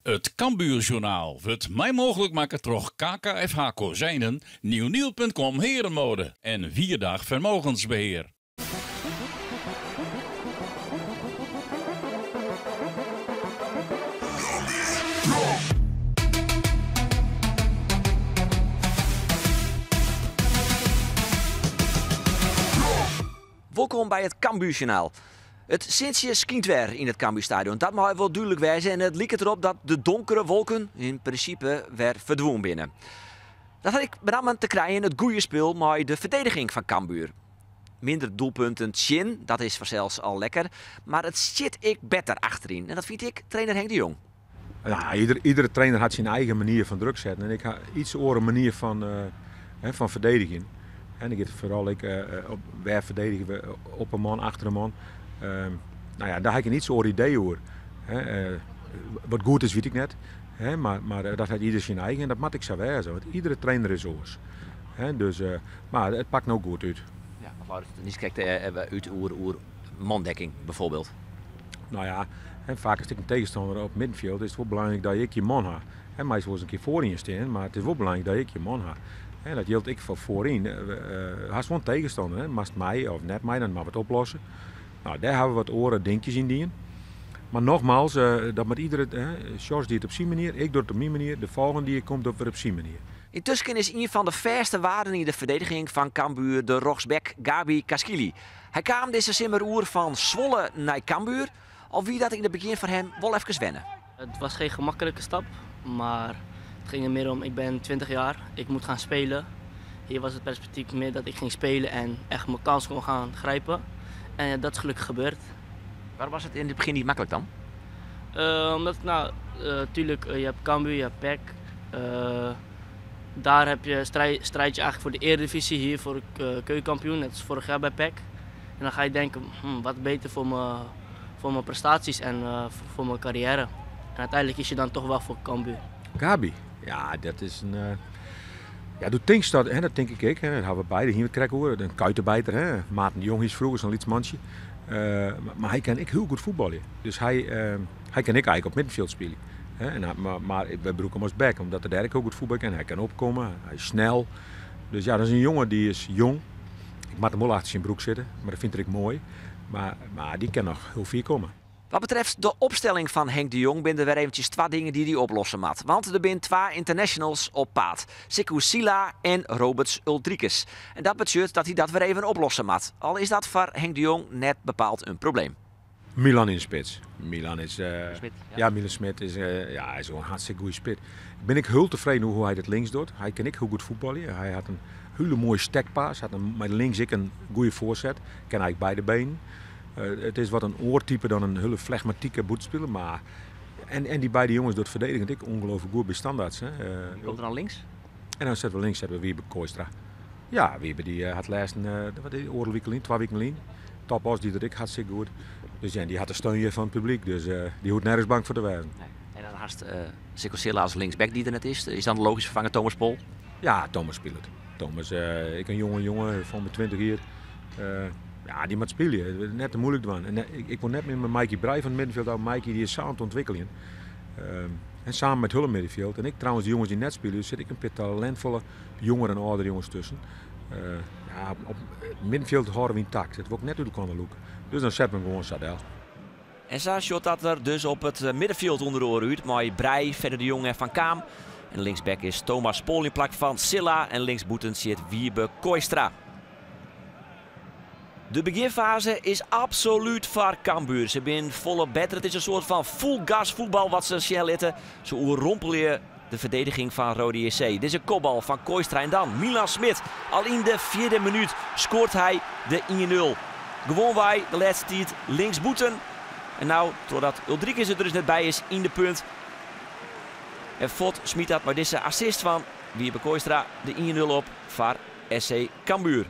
It Cambuurjournaal wurdt mei mooglik makke troch KKFH Kozijnen, Nieuwnieuw.com Herenmode en Wierdag Vermogensbeheer. Wolkom by it Cambuurjournaal. It sintsje skynt wer yn it Cambuurstadion. Dat mei wol dúdlik wêze en it liket derop dat de donkere wolken yn prinsipe wer ferdwûn binne. Dat hat ek benammen te krijen it goede spul mei de ferdediging fan Cambuur. Minder doelpunten tsjin, dat is fansels al lekker, mar it stiet ek better achteryn en dat fynt ek trainer Henk de Jong. Ja, iedere trainer hat syn eigen manier fan druk setten en ik ha iets oare manier fan, uh, fan ferdedigjen. En ik giet foaral ek uh, op wêr ferdedigje we op in man, achter in man. Uh, no ja, dêr ha ik in iets oar idee oer. Hè, wat goed is, wit ik net. Hè, mar dat hat ieder syn eigen en dat moat ek sa wêze, want iedere trainer is oars. Hè, dus, mar it pakt no goed út. Ja, want leit it net krekt út oer mandekking bijvoorbeeld? No ja, en faak is it in tegenstanner op middenfjild, is it wol belangryk dat je ek je man ha. En meastal wolris in kear foaryn stean, mar it is wol belangryk dat je ek je man ha. En dat jildt ek foar foaryn. Hast wol in tegenstanner, hè. Moatst mei of net mei, dan moat wat oplosse. No, dêr ha we wat oare dinkjes yn dien. Mar nogmaals, dat moat iedere, Sjors die it op syn manier, ik doch it op myn manier, de folgjende dy't komt docht wer op syn manier. Yntusken is ien fan de fêste waarden yn de ferdediging fan Cambuur de rjochtsback Gabi Caschili. Hy kaam dizze simmer oer fan Zwolle nei Cambuur, al wie dat yn it begjin foar him wol efkes wenne. Het was geen gemakkelijke stap, maar het ging er meer om, ik ben 20 jaar, ik moet gaan spelen. Hier was het perspectief meer dat ik ging spelen en echt mijn kans kon gaan grijpen. En ja, dat is gelukkig gebeurd. Waarom was het in het begin niet makkelijk dan? Omdat, nou, tuurlijk, je hebt Cambuur, je hebt PEC. Daar heb je strijd je eigenlijk voor de Eredivisie, hier voor de keukenkampioen, net als vorig jaar bij PEC. En dan ga je denken, wat beter voor mijn prestaties en voor mijn carrière. En uiteindelijk kies je dan toch wel voor Cambuur. Gabi, ja, dat is een... Ja, do tinkst dat, hè, dat tink ik ek, hè, dat hawwe we beide hiene krekt oer, in kuiterbijter, hè. Maarten de Jong is froeger sa'n lyts mantsje. Mar hy kin ek hiel goed fuotbalje. Dus hy kin ek eigentlik op middenfjild spylje. Hè, en hy, mar wy brûke him as back, omdat er dêr ek hiel goed fuotbalje kin. Hy kin opkomme, hy is snel. Dus ja, dat is in jonge dy is jong. Ik moat him wol achter syn broek sitte, mar dat fynt er ek moai. Mar dy kin noch hiel fier komme. Wat betreft de opstelling fan Henk de Jong binne der wer eventsjes twa dingen dy't hy oplosse moat. Want der binne twa internationals op paad. Sekou Sylla en Roberts Uldrikis. En dat betsjut dat hy dat wer even oplosse moat. Al is dat foar Henk de Jong net bepaald in probleem. Milan yn de spits. Milan is, Smit, ja. Ja, Milan Smit is, ja, is wol in hartstikke goede spits. Ben ik hiel tefreden oer hoe hy dat links docht. Hy kin ek hiel goed fuotbalje. Hy hat in hiele moaie stekpaas. Hat mei links ek in goede foarset. Kin eigentlik beide benen. It is wat in oar type dan in hiele flegmatike bûtenspiler, mar en dy beide jonges docht ferdedigend ek ongelooflik goed by standaards. Hè. Wie komt der dan links? En dan setten we links setten we Wiebe Kooistra. Ja, Wiebe dy hat lêsten, wat is it, oardel wike lyn, 2 wiken lyn, top as die dat ek hartstikke goed. Dus ja, dy hat de steun hjir fan it publyk, dus dy hoecht nergens bang foar te wêzen. Nee. En dan hast Sekou Sylla as linksback dy't der net is. Is dan de logyske ferfanger Thomas Poll? Ja, Thomas spilet. Thomas, ek in jonge jonge, fan de 20 jier. Ja, dy moat spylje. Net te muoilik dwaan. En ik wol net mear mei Mikey Breij fan it middenfjild ôf. Mikey dy is sa oan it ûntwikkeljen. En samen met Hulle middenfjild. En ek trouwens de jonges dy't net spylje, der sit ek in pear talentfolle jongere en âldere jonges tusken. Ja, op it middenfjild hâlde we yntakt. It wol ik net út elkoar lûke. Dus dan set we him gewoan sa del. En sa sjocht dat der dus op it middenfjild ûnder oare út mei Breij, Fedde de Jong en Van Kaam. En linksback is Thomas Poll yn plak fan Sylla en linksbûten sit Wiebe Kooistra. De begjinfaze is absolút foar Cambuur. Se binne folle better. It is in soart fan full gas fuotbal wat se sjen litte. Se oerrompelje de ferdediging fan Roda JC. Dizze kopbal fan Kooistra en dan Milan Smit. Al yn de fjirde minút skoart hy de 1-0. Gewoanwei de lêste tiid linksbûten. En no, trochdat Uldrikis der dus net by is, yn de punt. En fuort smyt dat mei dizze assist fan Wiebe Kooistra de 1-0 op foar SC Cambuur.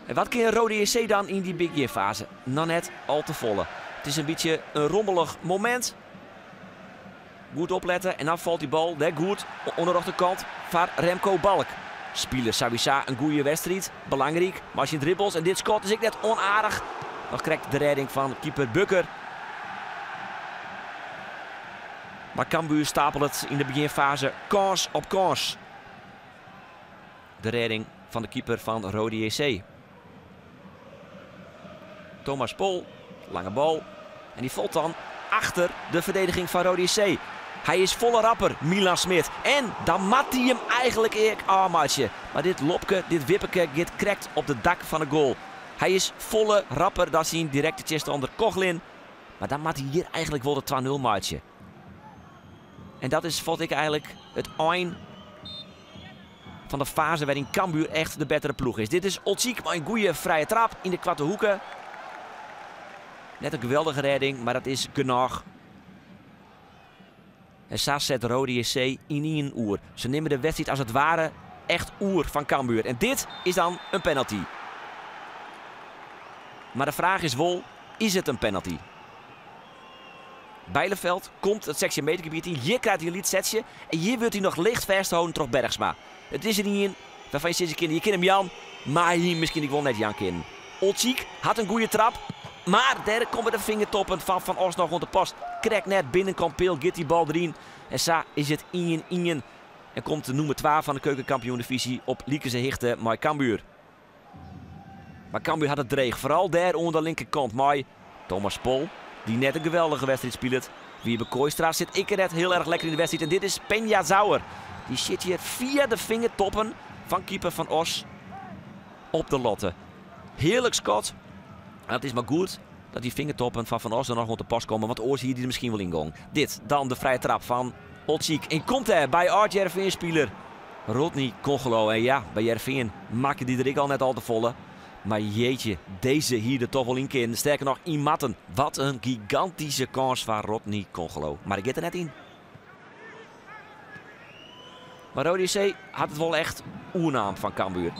En wat kin Roda JC dan yn dy begjinfaze? Noch net al te folle. It is in bytsje in rommelich momint. Goed oplette en dan falt dy bal dêr goed oan de rjochterkant foar Remco Balk. Spile sawiesa in goede wedstriid, belangryk mei syn dribbels en dit skot is ek net onaardich. Noch krekt de rêding fan keeper Bukker. Mar Cambuur stapelet yn de begjinfaze kâns op kâns. De rêding fan de keeper fan Roda JC. Thomas Pol, lange bal. En dy falt dan achter de ferdediging fan Roda JC. Hy is folle rapper, Milan Smit. En dan moat hy him eigenlik ek ôfmeitsje. Mar dit lobke, dit wipperke giet krekt op de dak fan de goal. Hy is folle rapper dan syn direkte tsjinstanner Koglin. Mar dan moat hy hjir eigenlik wol de 2-0 meitsje. En dat is, fûn ik eigenlik, it ein fan de faze wêryn't Cambuur echt de bettere ploech is. Dit is Olczyk mei in goede frije trap yn de koarte hoeke. Net in geweldige rêding, mar dat is genôch. En sa set Roda JC ynienen oer. Se nimme de wedstriid as it ware echt oer fan Cambuur. En dit is dan in penalty. Mar de fraach is wol, is it in penalty? Bijleveld komt it sechstjinmetergebiet yn. Hjir krijt hy in lyts setsje. En hjir wurdt hy noch licht fêstholden troch Bergsma. It is der ien wêrfan't je sizze kinne, je kinne him jaan, mar hy hie miskien ek wol net jaan kinnen. Olczyk hat in goede trap, mar dêr komme de fingertoppen fan Van Os noch oan te pas. Krekt net binnenkant peal giet dy bal deryn. En sa is it 1-1. En komt de nûmer 2 fan de keukenkampioen-divyzje op likense hichte mei Cambuur. Mar Cambuur hat it dreech, foaral dêr oan de linkerkant mei Thomas Pol, dy't net in geweldige wedstriid spilet. Wiebe Kooistra sit ek net hiel erch lekker yn de wedstriid en dit is Penja Zauer. Dy sjit hjir fia de fingertoppen fan keeper Van Os op de latte. Hearlik skot. En it is mar goed dat dy fingertoppen fan Van Os der noch oan te pas komme, want oars hie dy der miskien wol yn gong. Dit dan de frije trap fan Olczyk. En komt dêr by âld-Hearrenfean-spiler Rodney Kongolo. En ja, by Hearrenfean makke dy der ek al net al te folle. Mar jeetje, dizze hie der toch wol yn kinnen. Sterker noch, yn moatten. Wat in gigantyske kâns foar Rodney Kongolo. Mar hy giet der net yn. Mar Roda JC hat it wol echt oernaam fan Cambuur.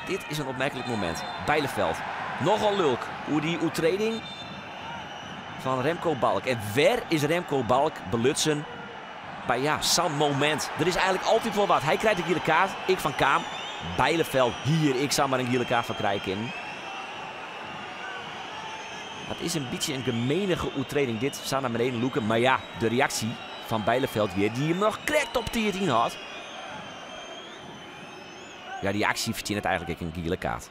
Dit is in opmerklik momint. Bijleveld, nochal lulk oer dy oertreding fan Remco Balk. En wêr is Remco Balk belutsen by ja, sa'n momint? Der is eigenlik altyd wol wat. Hy krijt de giele kaart, ek fan Kaam. Bijleveld hie ek samar in giele kaart foar krije kinnen. Dat is in bytsje in gemenige oertreding dit, sa nei beneden lûke. Mar ja, de reaksje fan Bijleveld hjir, dy't him noch krekt op tiid ynhâldt. Ja, dy aksje fertsjinnet eigenlik ek in giele kaart.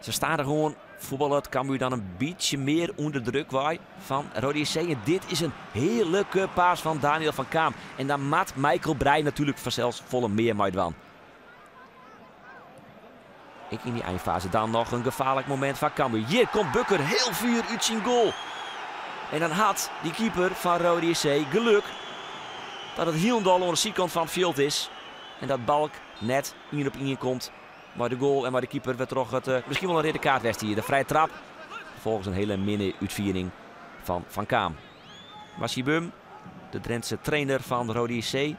Sa stadichoan fuotballet Cambuur dan in bytsje mear ûnder druk wei fan Roda JC. En dit is in hearlike pass fan Daniel van Kaam. En dan moat Michael Breij natuerlik fansels folle mear mei dwaan. Ek yn dy einfaze dan noch in gefaarlik momint foar Cambuur. Hjir komt Bukker hiel fier út syn goal. En dan hat dy keeper fan Roda JC geluk dat it hielendal oan de sydkant fan it fjild is. En dat Balk net ien op ien komt mei de goal en mei de keeper wêrtroch it eh, miskien wol in reade kaart west hie. De frije trap folgens in hiele minne útfiering fan Van Kaam. Masibum, de Drentse trainer fan Roda JC,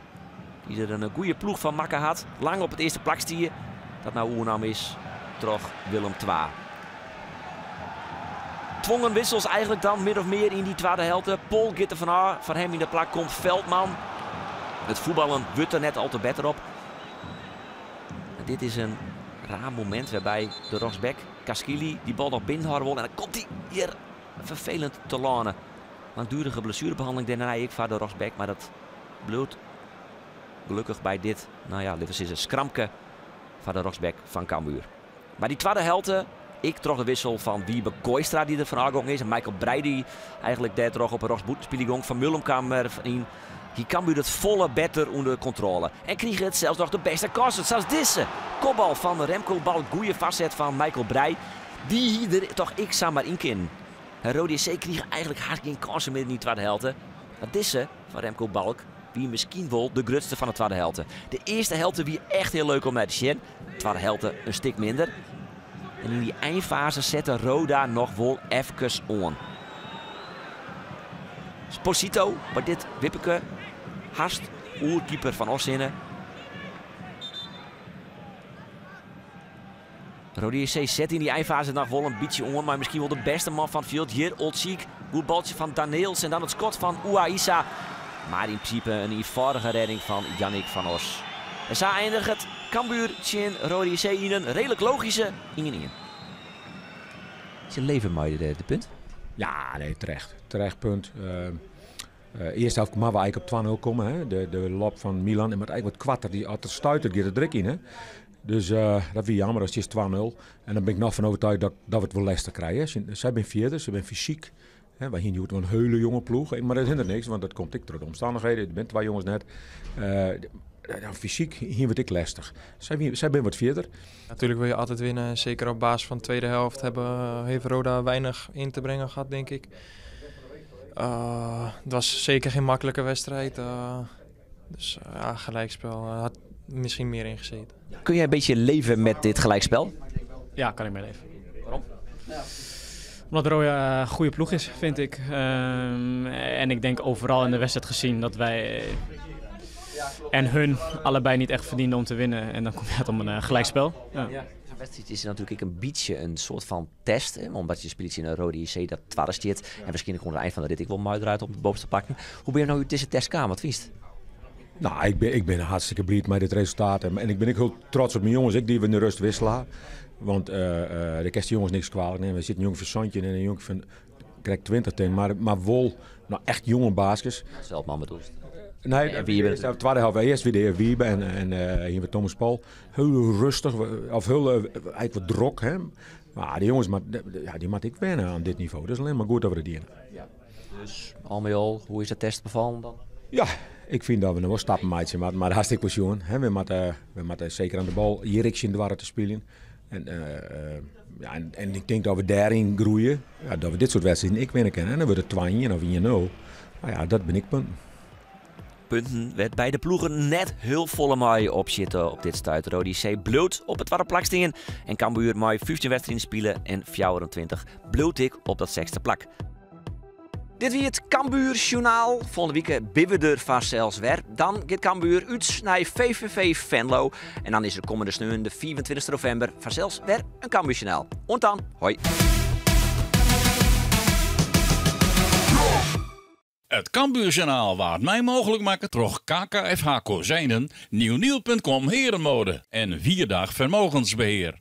dy't der in goede ploech fan makke hat, lang op it earste plak stie, dat no oernaam is troch Willem II. Twongen wissels eigenlik dan min of mear yn dy twadde helte. Pol giet der fanôf, foar him yn it plak komt Veldman. It fuotballen wurdt der net al te better op. En dit is in raar momint wêrby't de rjochtsback Caschili dy bal noch binnenhâlde wol. En dan komt hy hjir ferfelend telâne. Langduerige blessuerebehanneling dêrnei ek foar de rjochtsback, mar dat bliuwt gelokkich by dit, no ja, litte we sizze, skramke foar de rjochtsback fan Cambuur. Mar dy twadde helte, ek troch de wissel fan Wiebe Kooistra dy't der fan ôfgongen is en Michael Breij dy't eigenlik dêrtroch op 'e rjochtsbûten spylje gong. Van Mullum kaam der yn. Hie Cambuur it folle better ûnder kontrôle en krige it sels noch de bêste kânsen, sa as dizze kopbal fan Remco Balk, goede foarset fan Michael Breij. Dy hie der toch ek samar yn kinnen. En Roda JC krige eigenlik hast gjin kânsen mear yn dy twadde helte. Mar dizze fan Remco Balk wie miskien wol de grutste fan de twadde helte. De earste helte wie echt hiel leuk om nei te sjen. De twadde helte in stik minder. En yn dy einfaze sette Roda noch wol efkes oan. Sposito by dit wipperke hast oer keeper Van Os hinne. Roda JC set yn dy einfaze noch wol in bytsje oan, mar miskien wol de bêste man fan it fjild hjir, Olczyk. Goed baltsje fan Daneels en dan it skot fan Ouaissa. Mar yn prinsipe in ienfâldige rêding fan Yannick van Os. En sa einiget Cambuur tsjin Roda JC yn in reedlik logyske 1-1. Is leven mei de punt? Ja, nee, terecht. Terecht punt. Earste helft moatte we eigentlik op 2-0 komme. Hè? De lob fan Milan en moat eigentlik wat koarter. Dy, as er stuitert, giet er der ek yn. Hè? Dus dat wie jammer as it is 2-0. En dan bin ik noch fan oertuige dat we it wol lestich krije. Sy binne fierder, sy binne fysyk. Hè, wy hiene hjoed in hiele jonge ploech, mar dat hinderet niks, want dat komt ek troch de omstannichheden. Der binne twa jonges net. Fysyk hiene we it ek lestich. Sy binne wat fierder. Natuurlijk wil je altijd winnen. Zeker op basis van de tweede helft heeft Roda weinig in te brengen gehad, denk ik. Het was zeker geen makkelijke wedstrijd. Dus ja, gelijkspel had misschien meer ingezeten. Kun jij een beetje leven met dit gelijkspel? Ja, kan ik mee leven. Waarom? Omdat Roda een goede ploeg is, vind ik. En ik denk overal in de wedstrijd gezien dat wij en hun allebei niet echt verdienden om te winnen. En dan kom je uit om een gelijkspel. Ja. Ja. Zo'n wedstrijd is natuurlijk ook een beetje een soort van test. Hè? Omdat je speelt in een Roda JC dat twaalf zit. En waarschijnlijk gewoon het eind van de rit ik wil mooi eruit om het bovenste te pakken. Hoe ben je nou uit deze test gekomen? Wat vies? Nou, ik ben hartstikke blij met dit resultaat. En ik ben ook heel trots op mijn jongens, ik die we in de rust wisselen. Want de kerst de jongens niks kwalijk nemen. Er zit een jongen van Santje en een jongen van krijg 20 tegen, maar wel nou, echt jonge baasjes. Zelfman bedoelt. Nee, En wie de tweede helft eerst weer de heer Wiebe en hier met Thomas Paul. Heel rustig, of heel eigenlijk wat drok. Hè. Maar die jongens, maar, ja, die moet ik wennen aan dit niveau. Dat is alleen maar goed dat we dat doen. Ja. Dus al met al, hoe is de test bevallen dan? Ja, ik vind dat we nog wel stappen maken, maar hartstikke pensioen. Hè. We moeten zeker aan de bal Jeriksen in de war te spelen. En ja, en ik denk dat we daarin groeien. Ja, dat we dit soort wedstrijden ik winnen kunnen. En dan wordt het 2-1 of 1-0. Nou ja, dat ben ik punten. Punten werd bij de ploegen net heel volle maai op zitten op dit stuit. Roda JC bloot op het tweede plak staan. En Cambuur mooi 15 wedstrijden spelen en 24 bloot ik op dat zesde plak. Dit wie het Cambuur Journaal. Volgende week ben we er vast zelfs weer. Dan gaat Cambuur uit naar VVV Venlo. En dan is er komende sneeuw de 24 november vanzelfs weer een Cambuur Journaal. En dan, hoi. Het Cambuur Journaal waard mij mogelijk maken troch KKFH Kozijnen, nieuwnieuw punt com herenmode en Vierdag Vermogensbeheer.